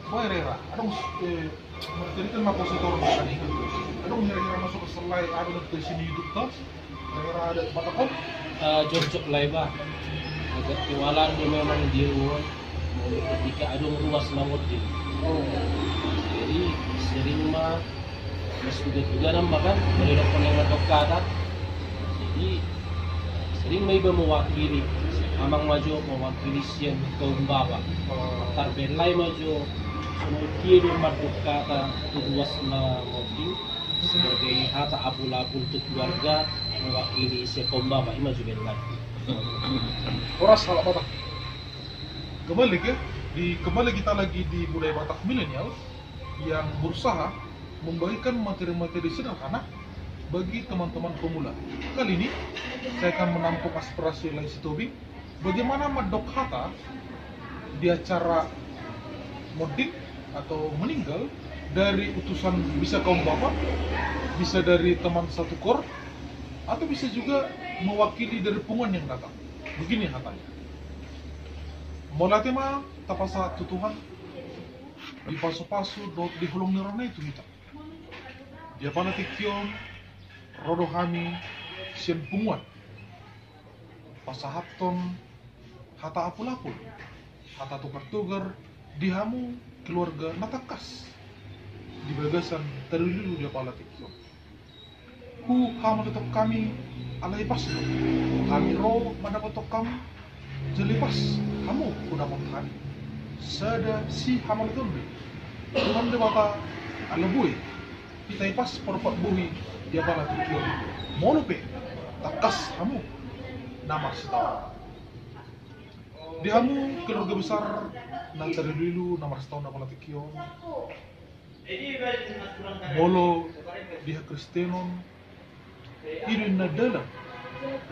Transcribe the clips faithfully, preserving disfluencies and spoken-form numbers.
Bah, hira-hira adong, eh, martirikan ma posi torong tadi. Adong hira-hira masuk ke selai, adong ke sini YouTube tuh. Hira-hira ada Batak on. Eh, jojok lai bah. Agak kewalan dia memang dia uang. Ketika adong ruas na modin. Oh. Jadi sering ma, mas tuga-tuga nambah kan, melihat pengen ngadok kata. Jadi sering ma iba mewakili, amang ma jo mewakili sian kaum bapa. Tarbelai ma jo songon dia do mandok kata tu ruas na modin sebagai hata apul-apul tu keluarga, mewakili sian kaum bapa, ima jo belai. Horas halak Batak. Kembali ke, di, kembali kita lagi di budaya Batak milenial yang berusaha membagikan materi-materi sederhana bagi teman-teman pemula. Kali ini saya akan menampung aspirasi Lae Sitobing, bagaimana mandok hata di acara modin atau meninggal dari utusan, bisa kaum bapa, bisa dari teman satu kor, atau bisa juga mewakili dari punguan yang datang. Begini hatanya. Mauliate ma tapasahat tu Tuhan, dipasu-pasu dohot diholongi rohana i tu hita. Di apala tingki on ro do hami sian punguan pasahathon hata apul-apul, hata togar-togar di hamu keluarga na tangkas di bagasan tarlumobi di apala tingki on. Huhamoleton hami, alai pas do hami ro mandapothon hamu, jala pas hamu hudapot hami. Sada sihamoleton be. Tuhan Debata, ala boi hita i pas parompat bohi di apala tingki on. Molo pe tangkas hamu na marsitaon di hamu keluarga besar na tarilu-ilu na marsitaon apala tingki on. Molo di hakristenon, i do inna dalan,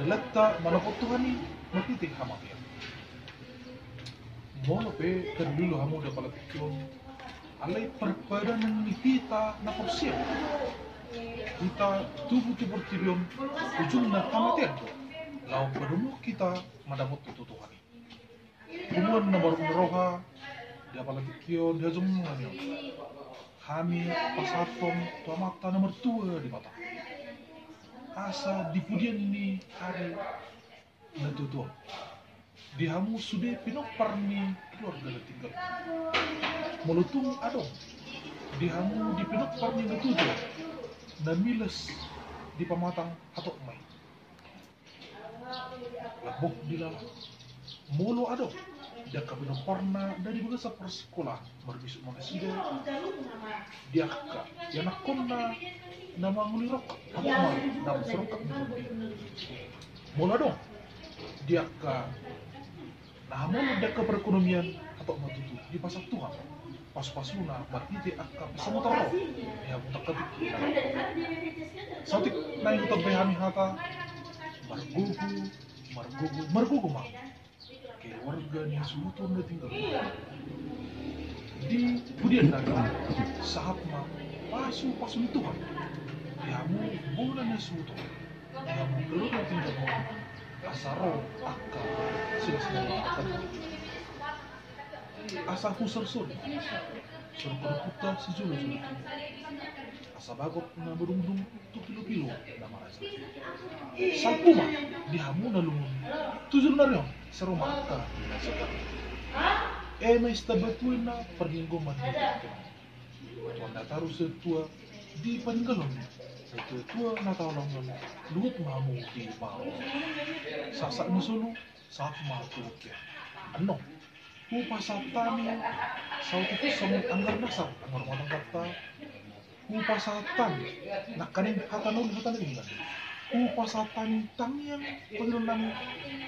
dalanta manopot Tuhan i marhite hamatean. Molo pe tarilu-ilu hamu di apala tingki on, alai parpadanan ni hita na porsea, hita tubu tu portibi on, ujungna hamatean do laho padomu hita mandapothon tu Tuhan i. Punguan na maruk ni roha di apala tingki on, di hajongjongan on, hami pasahathon tu Amanta na martua Debata, asa di pudian ni ari na tuatua on, di hamu sude pinompar ni keluarga na tinggal, molo tung adong di hamu di pinompar ni na tuatua on na milas di pamatang, hatop ma i. Lambok di lalan. Molo adong di angka pinomparna na di bagasan parsikolaan, marbisuk ma nasida di angka ianakhonna na mangoli rongkap, hatop ma na mangoli rongkap. Molo adong di angka na hamolon di angka perekonomian, hatop ma tutu dipasahat Tuhan pasu-pasuna marhite angka pasamutan roha di hamu tangkas. Saotik naeng hutambai hami hata, margogo, margogo, margogo ma keluarga ni hasuhuton na tinggal di pudian nari. Sahat ma pasu-pasu ni Tuhan di hamu bona ni hasuhuton, di hamu keluarga na tinggal, asa ro angka silas ni angka, asa husor sori, sori paruputa sijolo-jolo, asa bagot na madungdung tu pilo-pilo na maraja. Salpu ma di hamu na lungun tu jolo nari on, sai ro ma angka na sahat. Eme sitamba tuina parlinggoman ni Tuhan Debata, ro satua di paninggalon, satua-tua na taolongon, luhut ma hamu di paho. Sahat-sahat ni solu, sahat ma tu bontean. Annon hupasahat hami saotik songon anggar dasar, anggar rumah tanggata. Hupasahat hami nangkaning hata na uli, hata na denggan. Hupasahat hami tangiang pangidoannami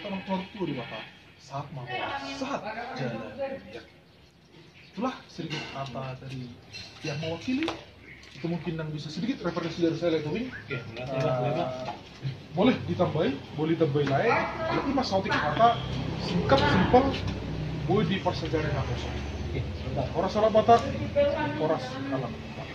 tu Amanta na martua Debata. Sahat ma ho, sahat jala yakin. Itulah sedikit kata dari yang mewakili. Itu mungkin yang bisa sedikit referensi dari saya, Lae Tobing. Oke, boleh, boleh, Pak. Boleh ditambahi, boleh ditambahi lain. Kalau ima saotik kata singkat, simpel, boleh diparsajari na kosong. Oke, sebentar. Horas halak Batak, horas halak Batak.